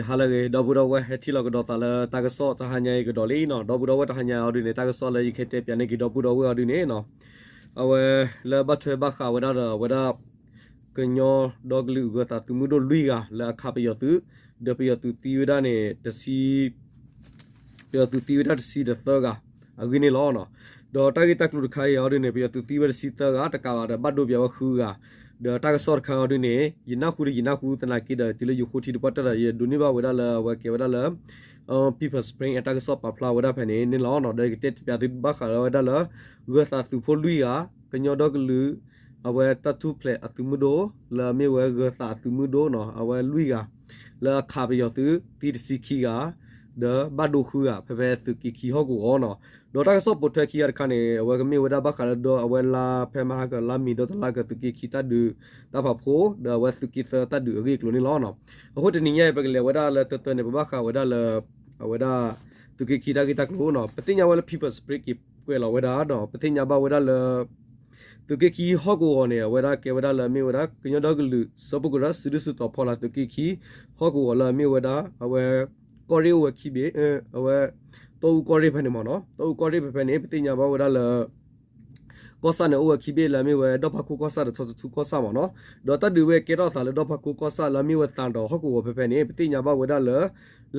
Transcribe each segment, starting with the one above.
ဟါလၢအဂ့ၤ ဒီပုၢ်ဒီဝဲၢ် ဟဲထံၣ်လိာ်ကဒီးသးလၢတၢ်ကစီၣ်တဟါညါအံၤကဒီးလံနီၤ. ဒီပုၢ်ဒီဝဲၢ် တဟါညါအံၤအီၤဒုန့ၣ် တၢ်ကစီၣ်လၢယကတဲပၠးန့ၢ်က့ၤဒီပုၢ်ဒီဝဲၢ်အီၤဒုန့ၣ်နီၤ, အဝဲလၢဘၣ်ထွဲဘၣ်ဃးဝဲဒၣ်ဒီးအဝဲဒၣ် ကညီဒီကလုာ်ဂၢၤသးသုးမုၢ်ဒိၣ်လွံၢ်ဂၤ လၢအခးပယီၤသုး, ဒီးပယီၤသုးသံဝဲဒၣ်န့ၣ် တဆံ ပယီၤသုးသံဝဲဒၣ်တဆံဒီးသၢဂၤ အဂ့ၢ်န့ၣ်လီၤ. ဒီးတၢ်ဂ့ၢ်တၢ်ကျိၤတခါအံၤအီၤဒုန့ၣ် ပယီၤသုးသံဝဲတဆံသၢဂၤ တကးဘၣ်ဒီးဘၣ်ဒိပၠးဝဲဃုဂၤ, ဒီးတၢ်ကစီၣ်တခါအံၤအီၤဒုန့ၣ် ယနၢ်ဟူဒီးယနၢ်ဟူသနာ်က့ဒီး တုၤလၢယဃိထံတပှၢ်တၢၢ်ဒီး ယဒိးန့ၢ်ဘၣ်ဝဲဒၣ်လၢအဝဲကဲဝဲဒၣ်လၢ People's Spring အတၢ်ကစီၣ်ပာ်ဖျါဝဲဒၣ်ဖဲန့ၣ်န့ၣ်လီၤ. ဒီးယကတဲပၠးသုဘၣ်ဃးလၢဝဲဒၣ်လၢ ဂၢၤသးသုးဖိလွံၢ်ဂၤ ကညီဒီကလုာ် အဝဲတၢ်ထူၣ်ဖျဲးအသုးမုၢ်ဒိၣ် လၢအမ့ၢ်ဝဲဂၢၤသးအသုးမုၢ်ဒိၣ်နီၤ အဝဲလွံၢ်ဂၤ လၢအခးပယီၤသုးသံတဆံခံဂၤ ဒီးဘၣ်ဒိဃုဂၤ ဖဲဖဲသုးက့ခံဟီၣ်ကဝီၤနီၤ. ဒီးတၢ်ကစီၣ်ပိာ်ထွဲခံဂၤတခါန့ၣ် အဝဲကမ့ၢ်ဝဲဒၣ်ဘၣ်ဃးလၢဒီးအဝဲလါဖဲမဟါကလါမ့ၤဒီတလါက သုးက့ခံတၢ်ဒုးတၢ်ဖးဖှိၣ် ဒီးအဝဲသုးက့သၢတၢ်ဒုးအဂ့ၢ်အကျိၤန့ၣ်လီၤ. အဃိတနံၤညါအံၤ ပကလဲၤဝဲဒၣ်လၢတၢတၢန့ၣ် ပဘၣ်ဃးဝဲဒၣ်လၢ အဝဲဒၣ် သုးက့ခံတၢ်ဂ့ၢ်တၢ်ကျိၤနီၤ. ပသ့ၣ်ညါဝဲလၢ People's Spring က့ၤကွဲးလီၤဝဲဒၣ်ဒီး ပသ့ၣ်ညါဘၣ်ဝဲဒၣ်လၢ သုးက့ခံဟီၣ်ကဝီၤန့ၣ် အဝဲဒၣ်ကဲဝဲဒၣ်လၢအမ့ၢ်ဝဲဒၣ် ကညီဒီကလုာ်စၢဖှိၣ်ကရၢ စုဒုၣ်စုတီၤဖီလာ်သုးက့ခံ ဟီၣ်ကဝီၤလၢအမ့ၢ်ဝဲဒၣ် အဝဲ ကီၢ်ရ့ၣ်အိၣ်ဝဲခံဘ့ၣ် အဝဲ တီအူကီၢ်ရ့ၣ်ဖဲန့ၣ်မ့ၢ်နီၤ. တီအူကီၢ်ရ့ၣ်ဖဲဖဲန့ၣ် ပသ့ၣ်ညါဘၣ်ဝဲဒၣ်လၢ ကီၢ်ဆၣ်န့ၣ် အိၣ်ဝဲခံဘ့ၣ်လၢအမ့ၢ်ဝဲ ဒီၣ်ဖးခိၣ်ကီၢ်ဆၣ်ဒီး ထီတထူကီၢ်ဆၣ်မ့ၢ်နီၤ. ဒီးတၢ်ဒုးဝဲကဲထီၣ်သးလၢ ဒီၣ်ဖးခိၣ်ကီၢ်ဆၣ်လၢအမ့ၢ်ဝဲသးဒီးဟီၣ်ကဝီၤဖဲဖဲန့ၣ် ပသ့ၣ်ညါဘၣ်ဝဲဒၣ်လၢ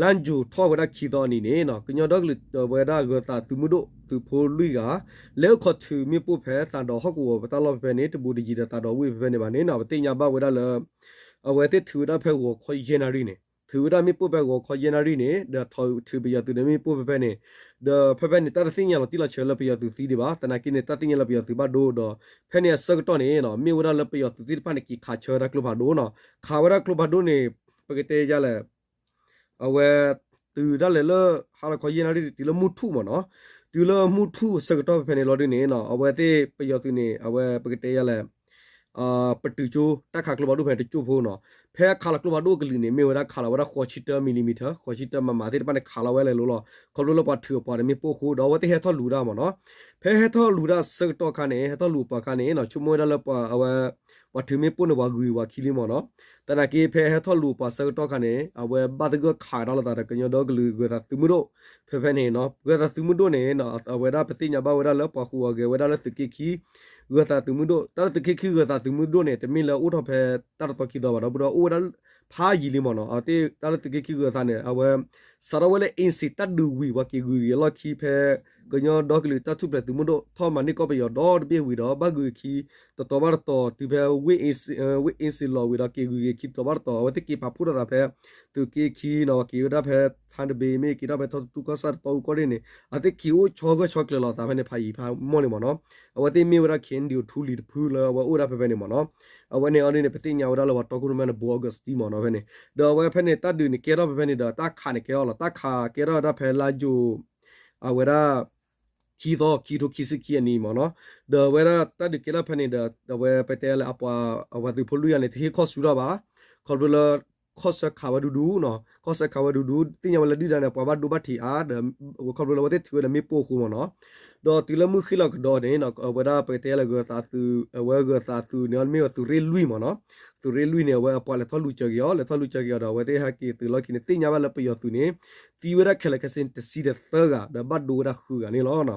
လါယူၤထီၣ်ဝဲဒၣ်ခံသီအနံၤန့ၣ်နီၤ ကညီဒီကလုာ်ဝဲဒၣ်ဂၢၤသးသုးမုၢ်ဒိၣ်သုးဖိလွံၢ်ဂၤ လဲၤအိၣ်ခိးထုးမ့ၣ်ပိၢ်ဖဲသးဒီးဟီၣ်ကဝီၤပတၢ်လီၢ်ဖဲဖဲန့ၣ် တဘူးတယံၤဒီးသးဒီးဝ့ၢ်ဖဲဖဲန့ၣ်ဘၣ်န့ၣ်နီၤ. ပသ့ၣ်ညါဘၣ်ဝဲဒၣ်လၢ အဝဲသ့ၣ်ထုးဝဲဒၣ်ဖဲဂီၤခီယဲၢ်နၣ်ရံၣ်န့ၣ် ထုးဝဲဒၣ်မ့ၣ်ပိၢ်ဖဲဂီၤခီယဲၢ်နၣ်ရံၣ်န့ၣ် ဒီးထုးပယီၤသုးန့ၣ်မ့ၣ်ပိၢ်ဖဲဖဲန့ၣ် ဒီးဖဲဖဲန့ၣ် တၢ်တသ့ၣ်ညါလီၤတံၢ်လီၤဆဲးလၢပယီၤသုးသံဒံးဘၣ်. သနာ်က့န့ၣ် တၢ်သ့ၣ်ညါလၢပယီၤသုးဘၣ်ဒိဒီး ဖဲန့ၣ်အဆၢကတီၢ်န့ၣ်နီၤ မ့ၢ်ဝဲဒၣ်လၢပယီၤသုးသ့ၣ်တဖၣ်န့ၣ် က့ၤခးဆၢဝဲဒၣ်ကျိဖးဒိၣ်နီၤ. ခးဝဲဒၣ်ကျိဖးဒိၣ်န့ၣ် ပကတဲယၤလဲၣ် အဝဲ တုၤဒၣ်လဲာ်လၢ ဟါလီၤခီယဲၢ်နၣ်ရံၣ် တုၤလၢမုၢ်ထူၣ်မ့ၢ်နီၤ, တုၤလၢမုၢ်ထူၣ်အဆၢကတီၢ်ဖဲဖဲန့ၣ်လီၤဒုန့ၣ်နီၤ အဝဲသ့ၣ်ပယီၤသုးန့ၣ် အဝဲပကတဲယၤလဲၣ် ပတုာ်ကၠိ တၢ်ခးကျိဖးဒိၣ်ဖဲန့ၣ်တကၠိၢ်ဖိနီၤ. ဖဲခးလီၤကျိဖးဒိၣ်အကလုာ်န့ၣ် မ့ၢ်ဝဲဒၣ်ခးလီၤဝဲဒၣ်ဃိးဆံတၢ millimeter ဃိးဆံတၢ မမ သ့ၣ်တဖၣ်န့ၣ် ခးလီၤဝဲလဲၤလိၤလီၤ. ခီဖျိလၢပှၤထုးအပှၤန့ၣ်မ့ၣ်ပိၢ်အဃိ ဒီးအဝဲသ့ၣ်ဟဲထီၣ်လူၤဒၣ်မ့ၢ်နီၤ. ဖဲဟဲထီၣ်လူၤဒၣ်အဆၢကတီၢ်ခါန့ၣ် ဟဲထီၣ်လူၤအပှၤခါန့ၣ်နီၤ ဆိကမိၣ်ဝဲဒၣ်လၢပှၤအဝဲ ပှၤထုးမ့ၣ်ပိၢ်န့ၣ် ပှၤဂုၤပှၤခံလံမ့ၢ်နီၤ. သနာ်က့ဖဲဟဲထီၣ်လူၤအပှၤအဆၢကတီၢ်ခါန့ၣ် အဝဲဘၣ်သဂၢၢ်ခးကဒီးလိာ်သးဒီးကညီဒီကလုာ်ဂၢၤသးသုးမုၢ်ဒိၣ် ဖဲဖဲန့ၣ်နီၤ. ဂၢၤသးသုးမုၢ်ဒိၣ်န့ၣ် အဝဲဒၣ်ပသ့ၣ်ညါဘၣ်ဝဲဒၣ်လၢပှၤဃုာ်အီၤဂဲၤဝဲဒၣ်လၢသုးက့ခံ ဂၢၤသးသုးမုၢ်ဒိၣ် တၢ်လၢသုးက့ခံဂၢၤသးသုးမုၢ်ဒိၣ်န့ၣ် တမ့ၢ်လၢအိၣ်ထီၣ်ဖဲတၢ်တသီခံသီဘၣ် ဒီပုၢ်ဒီဝဲၢ် အိၣ်ဝဲဒၣ်ဖးယံာ်လံမ့ၢ်နီၤ. အဝဲသ့ၣ်တၢ်လၢသုးက့ခံဂၢၤသးန့ၣ် အဝဲ စးထီၣ်ဝဲလၢ အ့စ့း တၢ်ဒုးဝံၤ ပှၤက့ၤဂုၤက့ၤအလီၢ်ခံဖဲ ကညီဒီကလုာ်တၢ်ထူၣ်ဖျဲးသုးမုၢ်ဒိၣ် ထီၣ်မၤန့ၢ်ကီၢ်ပယီၤဒီတဘ့ၣ်ဝံၤဒီး ဘၣ်ဂုၤက့ၤခံ တတီၤဘၣ်တတီၤ တုၤဖဲဝ့ၢ် ဝ့ၢ်အ့စ့းလီၤဝံၤဒီး က့ၤဂုၤက့ၤခံတတီၤဘၣ်တတီၤ အဝဲသ့ၣ်က့ၤပာ်ဖှိၣ်ထီၣ်သးဖဲ သုးက့ခံနီၤ က့ၤဝဲဒၣ်ဖဲ ထါတဘ့မ့ၢ် က့ၤထီၣ်ဖဲထီတထူကီၢ်ဆၣ် တီအူကီၢ်ရ့ၣ်န့ၣ် အဝဲသ့ၣ်က့ၤအိၣ်ဆီဂၢၢ်ဆီကျၢၤလိာ်သးဖဲန့ၣ် ဖးယံာ်ဖးမီၢ်လံမ့ၢ်နီၤ. အဝဲသ့ၣ်မ့ၢ်ဝဲဒၣ် ခ့ၣ်အဲၣ်ယူၣ် ထူလံၤတဖုလၢအဝဲအိၣ်ဝဲဒၣ်ဖဲဖဲန့ၣ်မ့ၢ်နီၤ. အဝဲန့ၣ်အီၤဒ်န့ၣ် ပသ့ၣ်ညါဝဲဒၣ်လၢပှၤတီခိၣ်ရိၣ်မဲန့ၣ် ဘိၣ်အီကူးစတံမ့ၢ်နီၤ ဖဲန့ၣ်. ဒီးအဝဲဖဲန့ၣ် တၢ်ဒုးန့ၣ်ကဲထီၣ်ဖဲဖဲန့ၣ်ဒီး တၢ်ခးန့ၣ်ကဲထီၣ်လီၤ တၢ်ခးကဲထီၣ်ဝဲဒၣ်ဖဲလါယူၤ အဝဲဒၣ် ခံသီ ခံထိခံဆံခံအနံၤမ့ၢ်နီၤ. ဒီးအဝဲဒၣ်တၢ်ဒုးကဲထီၣ်ဖဲန့ၣ်ဒီး အဝဲပတဲလၢအပှၤ အဝဲသုးဖိလွံၢ်ဂၤန့ၣ် တဟ့ၣ်ခီၣ်ဆူတၢ်ဘၣ်. ခီဖျိလၢ ခီၣ်ဆၢခးဝဲဒူဒူနီၤ, ခီၣ်ဆၢခးဝဲဒူဒူ သ့ၣ်ညါဝဲလၢဒုၣ်ဒါန့ၣ် ပှၤဘၣ်ဒိဘၣ်ထံးအါ ဒီးခီဖျိလၢအဝဲသ့ၣ်ထုးဝဲဒီးမ့ၣ်ပိၢ်အဃိမ့ၢ်နီၤ. ဒီးတုၤလၢမုၢ်ဃ့ၢ်လီၤကဒီးန့ၣ် အဝဲဒၣ်ပကတဲလၢဂၢၤသးသုး အဝဲဂၢၤသးသုးန့ၣ် မ့ၢ်ဝဲသုးရ့ၣ်လွံၢ်မ့ၢ်နီၤ. သုးရ့ၣ်လွံၢ်န့ၣ် အဝဲအပှၤလဲၤထီၣ်လူၤစၢၤက့ၤအီၤ လဲၤထီၣ်လူၤစၢၤက့ၤအီၤဒီး အဝဲသ့ၣ်ဟဲက့ၤသုးလီၢ်ခံန့ၣ် သ့ၣ်ညါဘၣ်လၢပယီၤသုးန့ၣ် သံဝဲဒၣ်ခဲလၢာ်ခဲဆ့န့ၣ် တဆံဒီးသၢဂၤ ဒီးဘၣ်ဒိဝဲဒၣ်ဃုဂၤန့ၣ်လီၤ.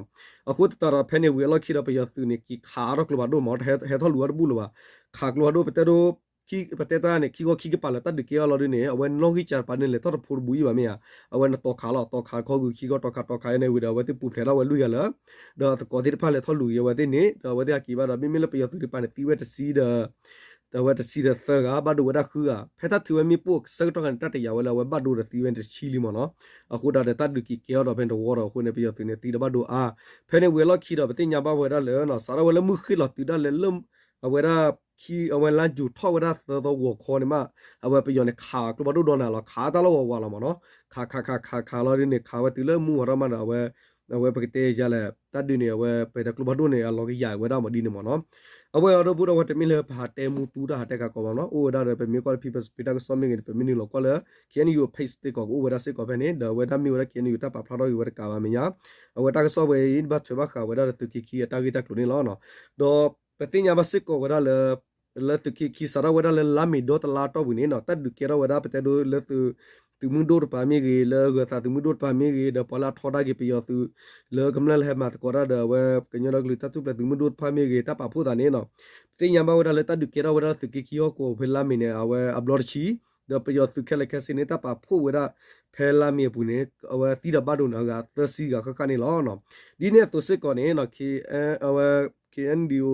အဃိသတးဒီးဖဲန့ၣ်ဝံၤအလီၢ်ခံဒီးပယီၤသုးန့ၣ် က့ၤခးအါထီၣ်ကျိဖးဒိၣ်မ့ၢ် ဟဲထီၣ်လူၤအါတဘူၣ်လၢၤဘၣ်. ခးကျိဖးဒိၣ် ပတဲဒိ ပတဲတၢ်န့ၣ် ခံခီခံကပၤလၢတၢ်ဒုးကဲအီၤလီၤဒ်န့ၣ် အဝဲနီၣ်ဂံၢ်စှၤတပၤန့ၣ် လဲၤထီၣ်တဖိတဘူးအံၤဘၣ်မ့ၢ်ဧါ. အဝဲနတီၤခးလီၤ တီၤခးခီဂုၤခံခီ တီၤခးတီၤခးန့ၣ်ဝံၤဒီး အဝဲသ့ၣ်ပူၤဖျဲးထီၣ်ဝဲလွံၢ်ဂၤလၢ ဒီးသကိးသ့ၣ်တဖၣ်လဲၤထီၣ်လူၤက့ၤအဝဲသ့ၣ်န့ၣ် ဒီးအဝဲသ့ၣ်ဟဲက့ၤဘၣ်ဒီး မ့မ့ၢ်လၢပယီၤသုးတပၤန့ၣ် သံဝဲတဆံဒီး အဝဲတဆံဒီးသၢဂၤ ဘၣ်ဒိဝဲဒၣ်ဃုဂၤ ဖဲတၢ်ထုးဝဲမ့ၣ်ပိၢ်အဆၢကတီၢ်ခါန့ၣ် တၢ်တယာ်ဝဲလၢအဝဲဘၣ်ဒိဒီးသံဝဲန့ၣ်တဆံလံမ့ၢ်နီၤ. အဃိဒၣ်ဒီးတၢ်ဒုးက့ၤကဲထီၣ်ဒီးဖဲန့ၣ်တဝီဒီးအဃိန့ၣ် ပယီၤသုးန့ၣ်သံဒီးဘၣ်ဒိအါ. ဖဲန့ၣ်ဝံၤအလီၢ်ခံဒီး ပသ့ၣ်ညါဘၣ်ဝဲဒၣ်လၢ စးထီၣ်ဝဲလၢမုၢ်ဃ့ၢ်လီၤတုၤဒၣ်လဲာ်လၢ အဝဲဒၣ် ခံ အဝဲလါယူၤထီၣ်ဝဲဒၣ်သၢသီဂီၤခီန့ၣ်မး အဝဲပယီၤန့ၣ်ခးကျိဖးဒိၣ်ဒီနၤလီၤ ခးတၢ်လီၢ်ဝးဝးလီၤမ့ၢ်နီၤ. ခးခးခးခးခးလီၤဒ်န့ၣ် ခးဝဲတုၤလၢမုၢ်ဝါထီၣ်မးဒီး အဝဲ အဝဲပကတဲယၤလဲၣ် တၢ်ဒုးန့ၣ် အဝဲပတဲကျိဖးဒိၣ်န့ၣ် အလီၤကယာ်ဝဲဒၣ်မ့ၢ်ဒ်န့ၣ်မ့ၢ်နီၤ. အဝဲအံၤဒီပုၢ်ဒီဝဲၢ် တမ့ၢ်လၢပဟးတဲမူသူတၢ်ဟးတဲခးကီးမ့ၢ်နီၤ. အိၣ်ဝဲဒၣ်ဒီး ပမ့ၢ်ကွၢ်လၢ People's Spring တၢ်ကစီၣ်မ့ၢ်ဂ့ၤန့ၣ် ပမ့ၢ်နုာ်လီၤကွၢ်လၢ ခ့ၣ်အဲၣ်ယူၣ် page သ့ၣ်ကီး ကအိၣ်ဝဲဒၣ်စ့ၢ်ကီးဖဲန့ၣ် ဒီးအဝဲဒၣ်မ့ၢ်ဝဲဒၣ် ခ့ၣ်အဲၣ်ယူၣ် တၢ်ပာ်ဖျါထီၣ်က့ၤဝဲတကးဘၣ်မဲာ်ညါ. အဝဲတၢ်ကစီၣ်ဝဲအံၤ ဘၣ်ထွဲဘၣ်ဃးဝဲဒၣ်ဒီးသုးက့ခံအတၢ်ဂ့ၢ်တၢ်ကျိၤန့ၣ်လီၤ. ဒီးပသ့ၣ်ညါဘၣ်စ့ၢ်ကီးဝဲဒၣ်လၢ လၢသုးက့ခံစးထီၣ်ဝဲဒၣ်လၢလါမ့ၤဒီတလါတီၢ်ပူၤန့ၣ်နီၤ တၢ်ဒုးကဲထီၣ်ဝဲဒၣ်ပတဲဒိလၢ သုးမုၢ်ဒိၣ်တပၤမ့ၢ်ဂ့ၤ လၢဂၢၤသးသုးမုၢ်ဒိၣ်တပၤမ့ၢ်ဂ့ၤ ဒီးပှၤလၢအထီဒါက့ၤပယီၤသုး လၢကမျၢၢ်လၢဟဲမၤသကိးတၢ်ဒီးအဝဲကညီဒီကလုာ်တၢ်ထူၣ်ဖျဲးသုးမုၢ်ဒိၣ်တဖၣ်မ့ၢ်ဂ့ၤ တၢ်ပာ်ဖှိၣ်သးန့ၣ်နီၤ ပသ့ၣ်ညါဘၣ်ဝဲဒၣ်လၢတၢ်ဒုးကဲထီၣ်ဝဲဒၣ်လၢသုးက့ခံဟီၣ်ကဝီၤဖဲလါမ့ၤန့ၣ် အဝဲအဘျီတဆံ ဒီးပယီၤသုးခဲလၢာ်ခဲဆ့န့ၣ် တၢ်ပာ်ဖှိၣ်ဝဲဒၣ်ဖဲလါမ့ၤအပူၤန့ၣ် အဝဲသံဒီးဘၣ်ဒိန့ၣ် အဂၤသၢဆံဂၤဃၣ်ဃၣ်န့ၣ်လီၤ. ဒ်န့ၣ်အသိးစ့ၢ်ကီးန့ၣ် အဝဲ K N D O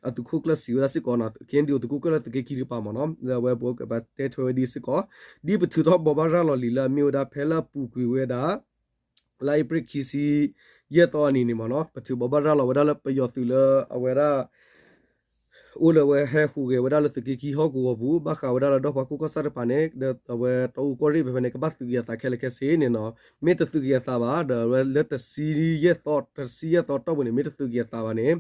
အသုးခိၣ်ကျၢၢ်စံးဝဲဒၣ်စ့ၢ်ကီး K N D O သုးခိၣ်ကျၢၢ်လၢသုးက့ခံတကပၤမ့ၢ်နီၤ လၢအဝဲပကဘၣ်တဲထွဲဝဲဒ်စ့ၢ်ကီး ဒ်ပထုးထီၣ်ဘိးဘၣ်ရၤလီၤလံာ်လၢအမ့ၢ်ဝဲဒၣ် ဖဲလၢအပူၤကွံာ်ဝဲဒၣ် လါအ့ဖြ့ၣ်ခံဆံယဲၢ်သီအနံၤန့ၣ်မ့ၢ်နီၤ ပထုးဘိးဘၣ်ရၤလီၤဝဲဒၣ်လၢပယီၤသုးလၢအဝဲဒၣ် အိၣ်လၢအဝဲဟဲဟူးဂဲၤဝဲဒၣ်လၢသုးက့ခံဟီၣ်ကဝီၤပူၤ ဘၣ်ဃးဝဲဒၣ်လၢဒီဖးခိၣ်ကီၢ်ဆၣ်တကပၤန့ၣ် ဒီးအဝဲတီအူကီၢ်ရ့ၣ်ဖဲဖဲန့ၣ် ကဘၣ်သုးက့ၤအသးခဲလၢာ်ခဲဆ့န့ၣ်နီၤ မ့ၢ်တသုးက့ၤအသးဘၣ် ဒီးအဝဲလၢတဆံယဲၢ်သီ တဆံယဲၢ်သီတီၢ်ပူၤန့ၣ် မ့ၢ်တသုးက့ၤအသးဘၣ်န့ၣ်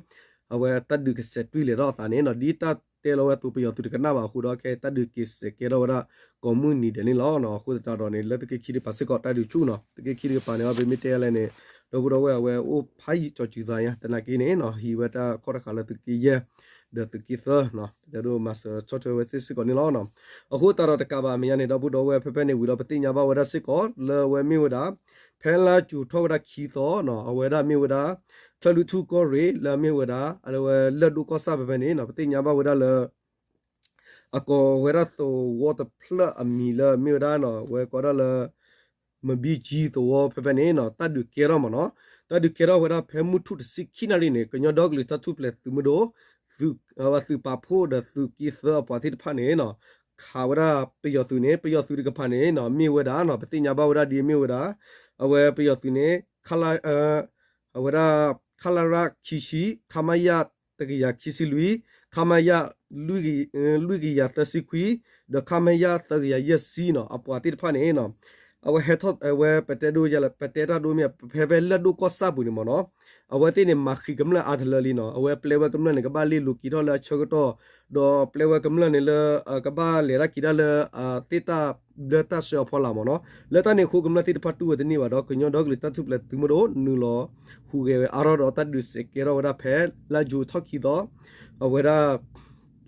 အဝဲတၢ်ဒုးကဆဲးတွံၢ်လဲၤထီၣ်အသးန့ၣ်နီၤ ဒ်တၢ်တဲလီၤဝဲအသိးပယီၤသုးတကနၣ်ဘၣ်အဃိဒီး ခဲအံၤတၢ်ဒုးက့ၤစဲးကဲထီၣ်ဝဲဒၣ်ကိးမုၢ်နံၤဒဲးန့ၣ်လီၤ. အဃိသတးဒီးန့ၣ် လၢသုးက့ခံတကပၤစ့ၢ်ကီး တၢ်ဒုးဆူၣ်နီၤ သုးက့ခံတကပၤန့ၣ် အဘၣ်မ့ၢ်တဲလဲၣ်န့ၣ် ဒီပုၢ်ဒီဝဲၢ်အဝဲအိၣ်ဖးယံာ်ကၠီၤစုၤသးညါ သနာ်က့န့ၣ်နီၤ ဟံးဝဲတၢ်ကီတၢ်ခဲလၢသုးက့ယဲၢ် ဒီးသုးက့သၢ တဲဒိၣ်မၤစၢၤဆီၣ်ထွဲဝဲသ့ၣ်စ့ၢ်ကီးန့ၣ်လီၤ. အဃိသတးဒီးတကးဘၣ်အမဲာ်ညါန့ၣ် ဒီပုၢ်ဒီဝဲၢ်ဖဲဖဲန့ၣ်ဝံၤဒီး ပသ့ၣ်ညါဘၣ်ဝဲဒၣ်စ့ၢ်ကီး လၢအဝဲမ့ၢ်ဝဲဒၣ် ဖဲလါယူၤထီၣ်ဝဲဒၣ်ခံသီနီၤ အဝဲဒၣ်မ့ၢ်ဝဲဒၣ် ချၢၣ်လွံၢ်ထူၣ်ကီၢ်ရ့ၣ် လၢအမ့ၢ်ဝဲဒၣ် အဝဲလၢၢ်ဒိၣ်ကီၢ်ဆၣ်ဖဲဖဲန့ၣ်နီၤ ပသ့ၣ်ညါဘၣ်ဝဲဒၣ်လၢ အကိးဝဲဒၣ်သဝီတဖျၢၣ်အမံၤလၢအမ့ၢ်ဝဲဒၣ်နီၤ အဝဲကိးဒၣ်လၢ မဘံကၠံသဝီဖဲဖဲန့ၣ်နီၤ တၢ်ဒုးကဲထီၣ်မ့ၢ်နီၤ တၢ်ဒုးကဲထီၣ်ဝဲဒၣ်ဖဲမုၢ်ထူၣ်တဆံခံနၣ်ရံၣ်န့ၣ် ကညီဒီကလုာ်တၢ်ထူၣ်ဖျဲးသုးမုၢ်ဒိၣ် သုးပာ်ဖှိၣ်ဒီးသုးက့သၢအပှၤသ့ၣ်တဖၣ်န့ၣ်နီၤ ခးဝဲဒၣ်ပယီၤသုးန့ၣ် ပယီၤသုးတကပၤန့ၣ်နီၤ မ့ၢ်ဝဲဒၣ်နီၤ ပသ့ၣ်ညါဘၣ်ဝဲဒၣ်ဒ်အမ့ၢ်ဝဲဒၣ် အဝဲပယီၤသုးန့ၣ် အဝဲဒၣ် ခလရ ခံဆံ ခမရ တကယၤခံဆံလွံၢ် ခမရ လွံၢ်ကယၤသၢဆံခွံ ဒီး ခမရ သၢကယၤယဲၢ်ဆံနီၤ အပှၤသ့ၣ်တဖၣ်န့ၣ်နီၤ အဝဲဟဲထီၣ် အဝဲပတဲဒိယလဲၣ် ပတဲတၢ်ဒိမ့ၢ် ဖဲဖဲလၢၢ်ဒိၣ်ကီၢ်ဆၣ်ပူၤန့ၣ်မ့ၢ်နီၤ အဝဲသ့ၣ်န့ၣ် မၤဃံးကမျၢၢ်အါတလၢလံနီၤ အဝဲပျဲဝဲကမျၢၢ်န့ၣ် ကဘၣ်လ့ၣ်လိၤက့ၤထီၣ်လၢအဆၢကတီၢ် ဒီးပျဲဝဲကမျၢၢ်န့ၣ်လၢ ကဘၣ်လဲၤတၢ်က့ၤတၢ်လၢ သ့ၣ်တၢ်ဘျၢတၢ်ဆၢအဖီလာ်မ့ၢ်နီၤ လၢတၢ်န့ၣ်အဃိကမျၢၢ်သ့ၣ်တဖၣ်တူၢ်ဝဲတန့ၢ်ဘၣ်ဒီး ကညီဒီကလုာ်တၢ်ထူၣ်ဖျဲးသုးမုၢ်ဒိၣ် နုာ်လီၤဟူးဂဲၤဝဲအါထီၣ်ဒီးတၢ်ဒုးစဲးကဲထီၣ်ဝဲဒၣ်ဖဲ လါယူၤထီၣ်ခံသီ အဝဲဒၣ်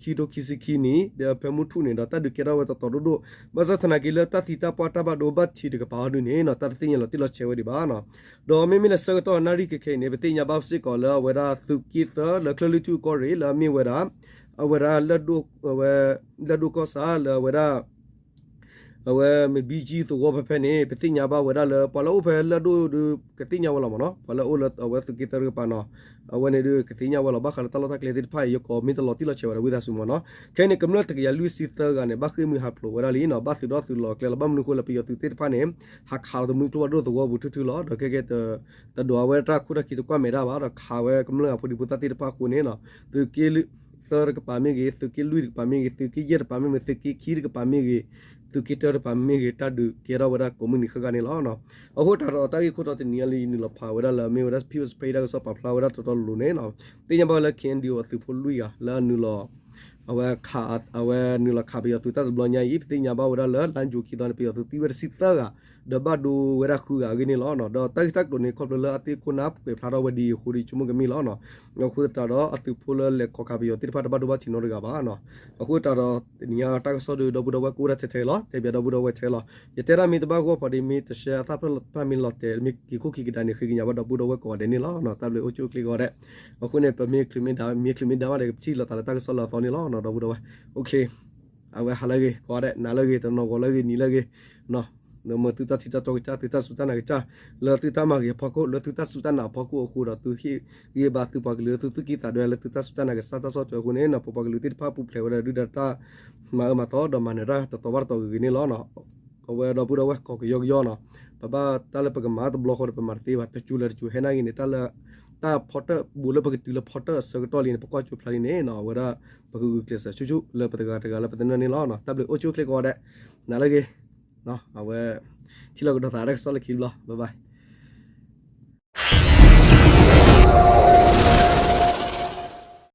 ခံထိခံဆံခံနံၣ် ဒီးဖဲမုၢ်ထူၣ်န့ၣ်ဒီး တၢ်ဒုးကဲထီၣ်ဝဲတီတီဒိၣ်ဒိၣ် ဘၣ်ဆၣ်သနာ်က့လၢတၢ်သံတၢ်ပှၢ်တၢ်ဘၣ်ဒိဘၣ်ထံးတကပၤအီၤဒုးန့ၣ်နီၤ တၢ်တသ့ၣ်ညါလီၤတံၢ်လီၤဆဲးဝဲဒံးဘၣ်နီၤ ဒီးမ့မ့ၢ်လၢဆၢကတီၢ်နၣ်ရံၣ်ခဲခဲအံၤန့ၣ် ပသ့ၣ်ညါဘၣ်စ့ၢ်ကီးလၢအဝဲဒၣ်သုးက့သၢလၢချၢၣ်လွံၢ်ထူၣ်ကီၢ်ရ့ၣ်လၢအမ့ၢ်ဝဲဒၣ် အဝဲဒၣ် လၢၢ်ဒိၣ်ကီၢ်ဆၣ်လၢအဝဲဒၣ် အဝဲမဘံကၠံသဝီဖဲဖဲန့ၣ် ပသ့ၣ်ညါဘၣ်ဝဲဒၣ်လၢ ပှၤလၢအအိၣ်ဖဲလၢၢ်ဒိၣ်ဒုး ကသ့ၣ်ညါဝဲလီၤမ့ၢ်နီၤ ပှၤလၢအအိၣ်လၢအဝဲသုးက့သၢတကပၤနီၤ အဝဲန့ၣ်ဒုးကသ့ၣ်ညါဝဲလီၤ ဘၣ်ဃးလၢတၢ်လီၢ်တၢ်ကျဲသ့ၣ်တဖၣ်အံၤ ယကိးမ့ၢ်တလီၤတံၢ်လီၤဆဲးဝဲဒီးဝံသးစူၤမ့ၢ်နီၤ ခဲအံၤန့ၣ် ကမျၢၢ်တကယၤလွံၢ်ဆံသၢဂၤန့ၣ် ဘၣ်ဃ့ၢ်မှံဟးဖျိးဝဲဒၣ်လံနီၤ ဘၣ်သုးဒီးသုးလီၤကျဲလီၤ ဘၣ်မနုၤအဃိလၢပယီၤသုးသ့ၣ်တဖၣ်န့ၣ် ဟးခးလီၤသမူကျိဖးဒိၣ်သဝီပူၤထူၣ်ထူၣ်လီၤ ဒီးခဲကဲ တဒိးဝဲတၢ်ခိၣ်တၢ်ခံတကွၢ်မဲာ်တၢ်ဘၣ် ဒီးခးဝဲကမျၢၢ်အဖိဒံဖိသၣ်သ့ၣ်တဖၣ်အဃိန့ၣ်နီၤ သုးက့သၢတကပၤမ့ၢ်ဂ့ၤ သုးက့လွံၢ်တကပၤမ့ၢ်ဂ့ၤ သုးက့ယဲၢ်တကပၤမ့ၢ်ဂ့ၤ သုးက့ခံတကပၤမ့ၢ်ဂ့ၤ သုးက့တၢတကပၤမ့ၢ်ဂ့ၤ တၢ်ဒုးကဲထီၣ်ဝဲဒၣ်ကိးမုၢ်နံၤဃၣ်ဃၣ်န့ၣ်လီၤ. အဃိသတးဒီးတၢ်ဂ့ၢ်ခိၣ်တီတနံၤအံၤလံ နုာ်လီၤဖးဝဲဒၣ်လၢအမ့ၢ်ဝဲဒၣ် ဖံအိၣ်စပရ့တၢ်ကစီၣ်ပာ်ဖျါဝဲဒၣ်တီတီလိၤလိၤန့ၣ်နီၤ သ့ၣ်ညါဘၣ်ဝဲလၢ K N D O အသုးဖိလွံၢ်ဂၤ လၢအနုာ်လီၤ အဝဲ အဝဲနုာ်လီၤခးပယီၤသုးတၢ်တဘျီညါအံၤ ပသ့ၣ်ညါဘၣ်ဝဲဒၣ်လၢ လါယူၤခံသီန့ၣ် ပယီၤသုးသံဝဲတဆံသၢဂၤ ဒီးဘၣ်ဒိဝဲဒၣ်ဃုဂၤအဂ့ၢ်န့ၣ်လီၤ. ဒီးတၢ်ဂ့ၢ်တၢ်ကျိၤန့ၣ် ခီဖျိလၢအသ့ၣ်ခိၣ်နၢ်ကွဲးဖျါထီၣ်ဝဲဒ်အံၤအဃိဒီး ဆိကမိၣ်ကမ့ၢ်လီၤနီၤ. အဃိသတးဒီး အသုးဖိလၢလဲၤခိးခးပယီၤသ့ၣ်တဖၣ် တဘၣ်ဒိဘၣ်ထံးနီတဂၤဘၣ်နီၤ. အဃိသတးဒီး တနံၤအံၤတၢ်ကစီၣ်ဒီး ဒီပုၢ်ဒီဝဲၢ်ကအိၣ်ဒၣ်ထဲထဲလီၤ. တဲဘၣ်ဒီပုၢ်ဒီဝဲၢ်ထဲလီၤ. ယတဲဒၣ်မ့ၢ်တဘၣ်ဂီၢ်ဖီဒီး မ့ၢ်တရှဲအသၣ်ဖျၢၣ်တဖၣ်မ့ၢ်လီၤတဲာ် မ့ၢ်က့ၤခိၣ်က့ၤကဒါန့ၣ် ဃ့ကညးဘၣ်ဒီပုၢ်ဒီဝဲၢ်ကိးဂၤဒဲးန့ၣ်လီၤ. တၢ်ဘျုးအိၣ်ဆူၣ်အိၣ်ချ့ကိးဂၤဒဲး. အဃိန့ၣ် ပမ့ၢ်ချုးမ့ၢ်ဒါ မ့ၢ်ချုးမ့ၢ်ဒါမးဒီး ကထံၣ်လိာ်သးလၢတၢ်ကစီၣ်လၢအသီန့ၣ်လီၤ ဒီပုၢ်ဒီဝဲၢ်. အဝဲဟါလၢအဂ့ၤ ကိးဂၤဒဲး နၤလၢအဂ့ၤ တနီၤဂီၤလၢအဂ့ၤ နံၤလၢအဂ့ၤ မ့ၢ်သုတၢ်ထံၣ်တၢ်တီကစၢ် သုတၢ်စူၢ်တၢ်နာ်ကစၢ် လၢသုတၢ်မၤဂ့ၤအဖီခိၣ် လၢသုတၢ်စူၢ်တၢ်နာ်အဖီခိၣ်အဃိဒီး သုဟ့ၣ်ဂံၢ်ဘါသုပှၤကလုာ် လၢသုသူၣ်ကံၢ်သးဒွဲလၢသုတၢ်စူၢ်တၢ်နာ်ကစၢ်တၢ်ဆီၣ်ထွဲအဃိန့ၣ် ပပှၤကလုာ်သ့ၣ်တဖၣ်ပူၤဖျဲးဝဲဒၣ်ဒုၣ်ဒါတၢ်မၤအၢမၤသီဒီးမၤနၢၤတၢ်တတီဘၣ်တတီဂ့ၤဂ့ၤန့ၣ်လီၤ. အဝဲဒီပုၢ်ဒီဝဲၢ်ကိးကယီကယီနီၤ ပဘၣ်တၢ်လၢပကမၤတဘျီဃီဒီးပမၤတသ့ဘၣ် တစိၤလၢတစိၤဟဲနာ်က့န့ၣ် တၢ်လၢ တၢ်ဖီတၢၣ်ဘူးလၢပကတုၤလၢဖီတၢၣ်အဆၢကတီၢ်လံန့ၣ် ပကွၢ်စိဖျါလံန့ၣ် အဝဲဒၣ် ပကဂုာ်ကျဲးစၢးဆူၣ်ဆူၣ်လၢပတဂၤတဂၤလၢပသနၢၣ်န့ၣ်လီၤ. တၢ်ဘျုးအိၣ်ဆူၣ်အိၣ်ချ့ကိးဂၤဒဲး နၤလၢအဂ့ၤ အဝဲ ထံၣ်လိာ်ကဒီးသးတၢ်ကစီၣ်လၢခံတဘျီ bye bye.